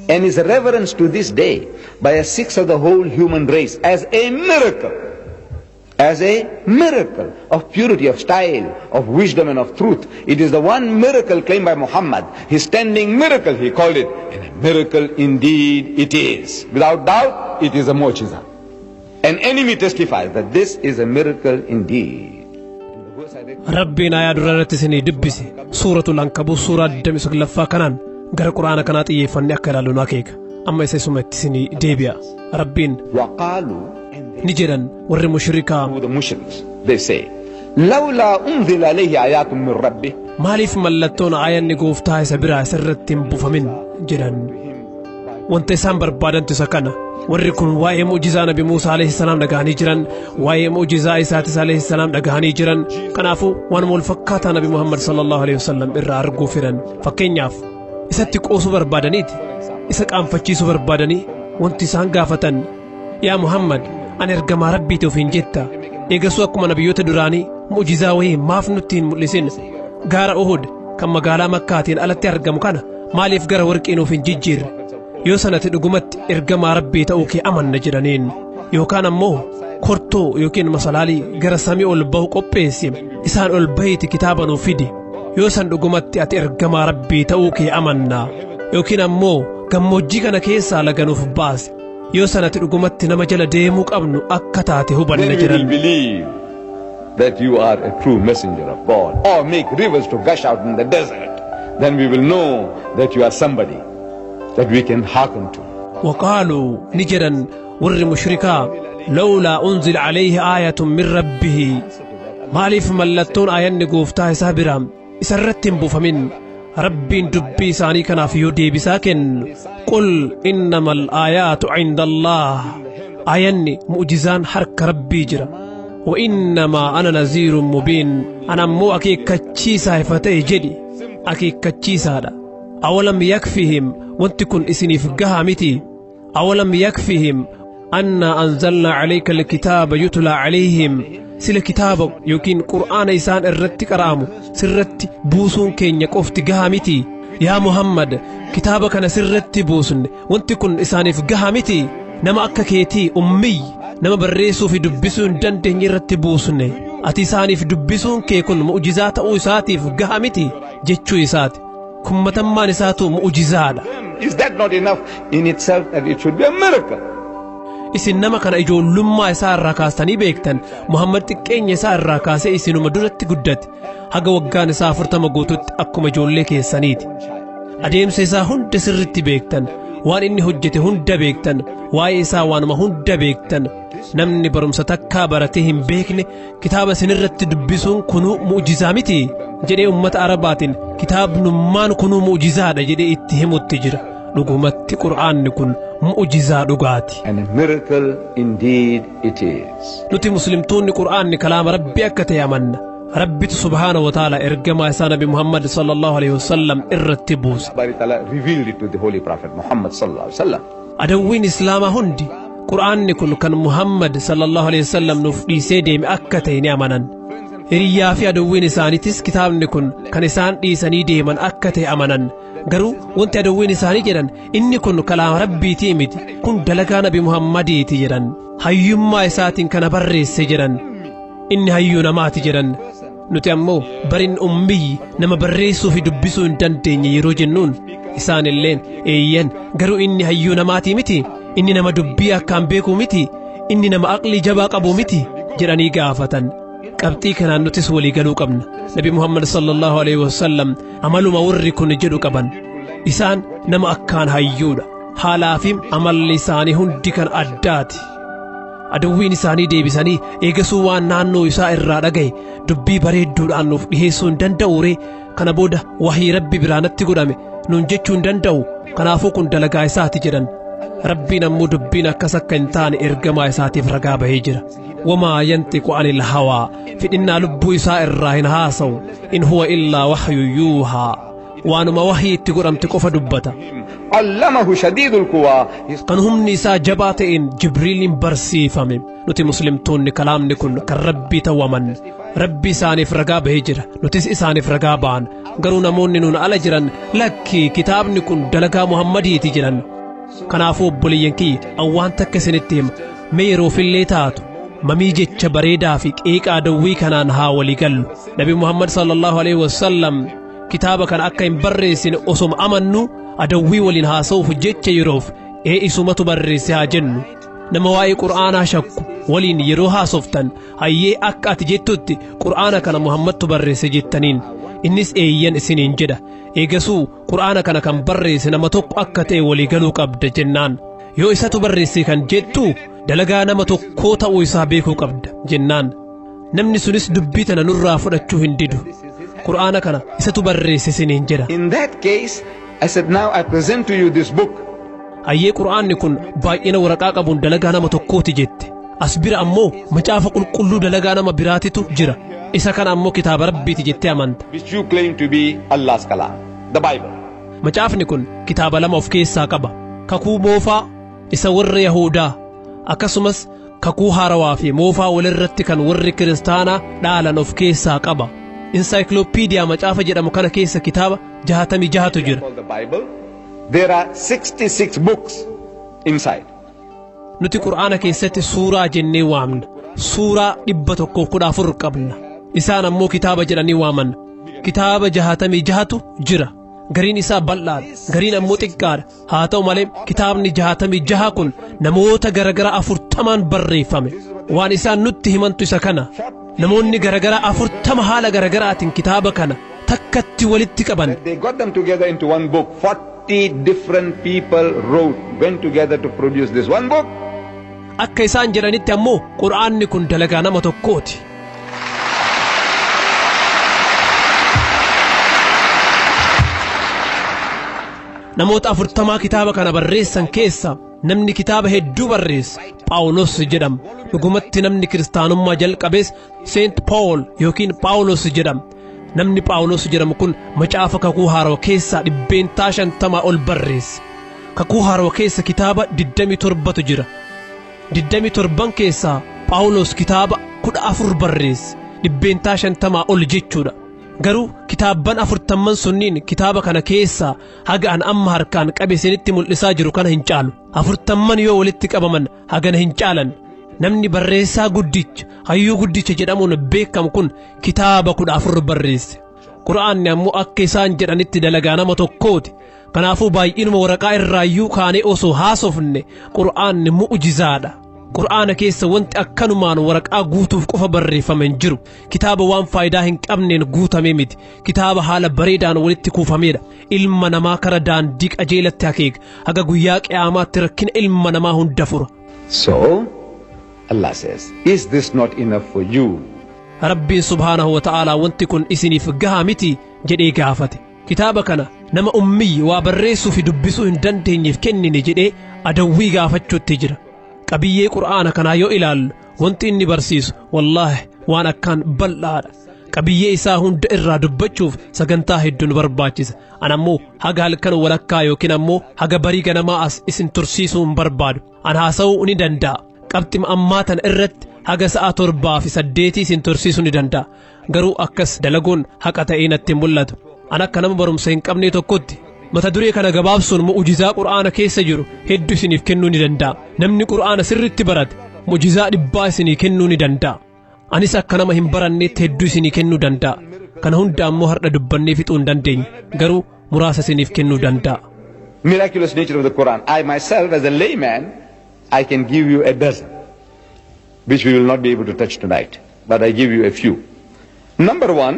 And is reverenced to this day by a sixth of the whole human race as a miracle. As a miracle of purity, of style, of wisdom and of truth. It is the one miracle claimed by Muhammad. His standing miracle, he called it. And a miracle indeed it is. Without doubt, it is a mu'jiza. An enemy testifies that this is a miracle indeed. Rabbiin ayaa dura irratti isinii dubbise, Suuratul Ankabuut suuraa 29ffaa kanaan gara Quraana kanaa xiyyeeffannee akka ilaallu nu akeeka. Amma isa isuma itti isinii deebi'a. Rabbiin وقالوا ni jedhan warri mushrikaa, the mushriks, they say, لولا أنزل عليه آيات من ربه. Maaliif mallattoon aayanni gooftaa isa biraa isarratti hin buufamin jedhan. Wanta isaan barbaadantu isa kana. Warri kun waa'ee mu'jizaa Nabi Muusaa alayhi salaam dhagahanii jiran, waa'ee mu'jizaa Isaatis alayhi salaam dhagahanii jiran. Kanaafuu waan wal fakkaataa Nabi Muhammad sallallahu alayhi wasallam irraa arguu fedhan. Fakkeenyaaf, isatti qoosuu barbaadaniiti, isa qaanfachiisuu barbaadanii wanti isaan gaafatan, "Yaa Muhammad, ani ergamaa Rabbiiti ofiin jetta. Eegasuu akkuma nabiyyoota duraanii mu'jizaa wayii maaf nutti hin mul'isin? Gaara Uhud kan magaalaa Makkaatiin alatti argamu kana maaliif gara warqii nuuf hin jijjiirre? Yoo sanatti dhugumatti ergamaa Rabbii ta'uu kee amanna," jedhaniin. Yookaan ammoo, "Kortoo yookiin masalaalii gara samii ol bahu qopheessi, isaan ol bahiiti kitaaba nuuf fidi. Yoo san dhugumatti ati ergamaa Rabbii ta'uu kee amanna." Yookiin ammoo, "Gammoojjii kana keessaa laga nuuf baasi. Yoo sanatti dhugumatti nama jala deemuu qabnu akka taate hubanna," Then we will jedhan. believe that you are a true messenger of God. Or make rivers to gush out in the desert. Then we will know that you are somebody that we can hearken to. وقالوا ni jedhan warri mushrikaa, لولا أنزل عليه آية من ربه. Maaliif mallattoon aayanni gooftaa isaa biraa isa irratti hin buufamin? Rabbiin dubbii isaanii kanaaf yoo deebisaa kennu, قل إنما الآيات عند الله. Aayanni mu'jizaan harka Rabbii jira. وإنما أنا نذير مبين. Ana ammoo akeekkachiisaa ifa ta'e jedhi, akeekkachiisaadha. أولم يكفهم, wanti kun isiniif gahaa miti? أولم يكفهم أنا أنزلنا عليك الكتاب يتلى عليهم. Sila kitaaba yookiin Qur'aana isaan irratti qara'amu sirratti buusuun keenya qofti gahaa miti? Yaa Muhammad, kitaaba kana sirratti buusne, wanti kun isaaniif gahaa miti? Nama akka keetii ummiyy, nama barreessuu fi dubbisuu hin dandeenye irratti buusne, ati isaaniif dubbisuun kee kun mu'jizaa ta'uu isaatiif gahaa miti jechuu isaati. Kun matammaan isaatu mu'jizaadha. Is that not enough in itself that it should be a miracle? Isin nama kana ijoollummaa isaa irraa kaastanii beektan. Muhammad xiqqeenya isaa irraa kaasee isinuma duratti guddate. Haga waggaan isaa 40 guututti akkuma ijoollee keessaniiti. Adeemsa isaa hunda sirritti beektan, waan inni hojjete hunda beektan, waa'ee isaa waanuma hunda beektan. Namni barumsa takkaa baratee hin beekne kitaaba isinirratti dubbisuun kunuu mu'jizaa miti jedhee ummata Arabaatiin kitaabnummaan kunuu mu'jizaadha jedhee itti himutti jira. Dhugumatti Qur'aanni kun mu'jizaa dhugaati. And a miracle indeed it is. Nuti Muslimtoonni Qur'aanni kalaama Rabbii akka ta'e amanna. Rabbitu subhaana wa ta'ala ergamaa isaa Nabi Muhammad sallallahu alaihi wasallam irratti buuse. Bari Ta'ala revealed it to the Holy Prophet Muhammad sallallahu alaihi wasallam. Adawwiin Islaamaa hundi Qur'aanni kun kan Muhammad sallallahu alaihi wasallam nuuf dhiisee deeme akka ta'e ni amanan. Hiriyyaa fi adawwiin isaaniitis kitaabni kun kan isaan dhiisanii deeman akka ta'e amanan. Garuu wanti adawwiin isaanii jedhan, "Inni kun kalaama Rabbiitii miti, kun dalagaa Nabi Muhammadiiti," jedhan. Hayyummaa isaatiin kana barreesse jedhan. Inni hayyuu namaati jedhan. Nuti ammoo barin ummiyyi, nama barreessuu fi dubbisuu hin dandeenye yeroo jennuun, isaan illeen, "Eeyyan, garuu inni hayyuu namaatii miti? Inni nama dubbii akkaan beekuu miti? Inni nama aqlii jabaa qabu miti?" jedhanii gaafatan. Qabxii kanaan nutis walii galuu qabna. Nabi Muhammad sallallahu alaihi wasallam amaluma warri kun jedhu qaban. Isaan nama akkaan hayyuudha. Haalaa fi amalli isaanii hundi kan addaati. Adawwiin isaanii deebisanii, "Eegasuu waan naannoo isaa irraa dhagaye dubbii bareedduudhaan nuuf dhiheessuu hin danda'u ree? Kana booda wahii Rabbi biraa natti godhame nuun jechuu hin danda'u? Kanaafuu kun dalagaa isaati," jedhan. Rabbiin ammoo dubbiin akkas akka hin taane ergamaa isaatiif ragaa bahee jira. وما ينطق عن الهوى. Fidhinnaa lubbuu isaa irraa hin haasa'u. إن هو إلا وحي يوحى. Waanuma wahii itti godhamte qofa dubbata. علمه شديد القوى. Kan humni isaa jabaa ta'een Jibriiliin barsiifame. Nuti Muslimtoonni kalaamni kun kan Rabbii ta'uu amanna. Rabbi isaaniif ragaa bahee jira, nutis isaaniif ragaa ba'an. Garuu namoonni nuun ala jiran, "Lakki, kitaabni kun dalagaa Muhammadiiti," jedhan. Kanaafuu obboleeyyan kiyya, an waan takka isinitti hima. Mee yeroofillee taatu mamii jecha bareedaa fi qeeqa adawwii kanaan haa walii gallu. Nabi Muhammad sallallahu alaihi wasallam kitaaba kana akka hin barreessine osoma amannu, adawwii waliin haasa'uuf jecha yeroof ee isumatu barreesse haa jennu. Nama waa'ee Qur'aanaa shakku waliin yeroo haasoftan, hayyee, akka ati jettutti Qur'aana kana Muhammadtu barreesse jettaniin, innis eeyyan isiniin jedha. Eegasuu Qur'aana kana kan barreesse nama tokko akka ta'e walii galuu qabda jennaan, yoo isatu barreesse kan jettu dalagaa nama tokkoo ta'uu isaa beekuu qabda jennaan, namni sunis dubbii tana nurraa fudhachuu hin didu. Qur'aana kana isatu barreesse isiniin jedha. In that case, I said, now I present to you this book. Hayyee, Qur'aanni kun baay'ina waraqaa qabuun dalagaa nama tokkooti jette. As bira ammoo Macaafa Qulqulluu dalagaa nama biraatitu jira. Isa kana ammoo kitaaba Rabbiiti jettee amanta. Which you claim to be Allah's Kalam, the Bible. Macaafni kun kitaaba lama of keessaa qaba. Kakuu Moofaa isa warra Yahudaa, akkasumas Kakuu Haarawaa fi Moofaa walirratti kan warri Kiristaanaa dhaalan of keessaa qaba. Insaayikloopiidiyaa macaafa jedhamu kana keessa kitaaba 66tu jira. Called the Bible. There are 66 books inside. Nuti Qur'aana keessatti suuraa jennee waamna. Suuraa 114 qabna. Isaan ammoo kitaaba jedhanii waaman. Kitaaba 66tu jira. Gariin isaa bal'aadha, gariin ammoo xiqqaadha. Haa ta'u malee kitaabni 66 kun namoota garagara 40n barreeffame. Waan isaan nutti himantu isa kana. Namoonni garagara 40 haala garagaraatiin kitaaba kana takkatti walitti qaban. They got them together into one book. 40 different people wrote, went together to produce this one book. Akka isaan jedhanitti ammoo Qur'aanni kun dalagaa nama tokkooti. Namoota 40 kitaaba kana barreessan keessa namni kitaaba hedduu barreesse Phaawulos jedhama. Dhugumatti namni kiristaanummaa jalqabees Seent Paul yookiin Phaawulos jedhama. Namni Phaawulos jedhamu kun Macaafa Kakuu Haarawaa keessaa 50% ol barreesse. Kakuu Haarawaa keessa kitaaba 27tu jira. 27 keessaa Phaawulos kitaaba 14 barreesse. 50% ol jechuudha. Garuu kitaabban 40n sunniin kitaaba kana keessaa haga an amma harkaan qabe isinitti mul'isaa jiru kana hin caalu. 40n yoo walitti qabaman hagana hin caalan. Namni barreessaa guddicha, hayyuu guddicha jedhamuun beekamu kun kitaaba 14 barreesse. Qura'aanni ammoo akka isaan jedhanitti dalagaa nama tokkooti. Kanaafuu baay'inuma waraqaa irraayyuu kaanee osoo haasofne, Qura'aanni mu'jizaadha. Qur'aana keessa wanti akkanumaan waraqaa guutuuf qofa barreeffame hin jiru. Kitaaba waan faayidaa hin qabneen guutame miti. Kitaaba haala bareedaan walitti kuufameedha. Ilma namaa kara daandii qajeelatti akeeka. Haga guyyaa qiyaamaatti rakkina ilma namaa hunda fura. So, Allah says, is this not enough for you? Rabbiin subhaanahu wa ta'aalaa wanti kun isiniif gahaa miti jedhee gaafate. Kitaaba kana nama ummiyyi waa barreessuu fi dubbisuu hin dandeenyeef kennine jedhee adawwii gaafachuutti jira. Qabiyyee Qur'aana kanaa yoo ilaallu, wanti inni barsiisu wallaahi waan akkaan bal'aadha. Qabiyyee isaa hunda irraa dubbachuuf sagantaa hedduu nu barbaachisa. An ammoo haga halkan walakkaa yookiin ammoo haga barii ganamaa as isin tursiisuu hin barbaadu. An haasa'uu ni danda'a. Qabxima ammaa tana irratti haga sa'a 7 fi 8 isin tursiisuu ni danda'a. Garuu akkas dalaguun haqa ta'ee natti hin mul'atu. An akka nama barumsa hin qabne tokkotti mata duree kana gabaabsuun mu'ujizaa Qur'aana keessa jiru hedduu isiniif kennuu ni danda'a. Namni Qur'aana sirritti barate mu'ujizaa 100 isinii kennuu ni danda'a. Anis akka nama hin baranneetti hedduu isinii kennuu danda'a. Kana hunda ammoo har'a dubbannee fixuu hin dandeenye. Garuu muraasa isiniif kennuu danda'a. Miraculous nature of the Quran. I myself, as a layman, I can give you a dozen, which we will not be able to touch tonight, but I give you a few. Number one,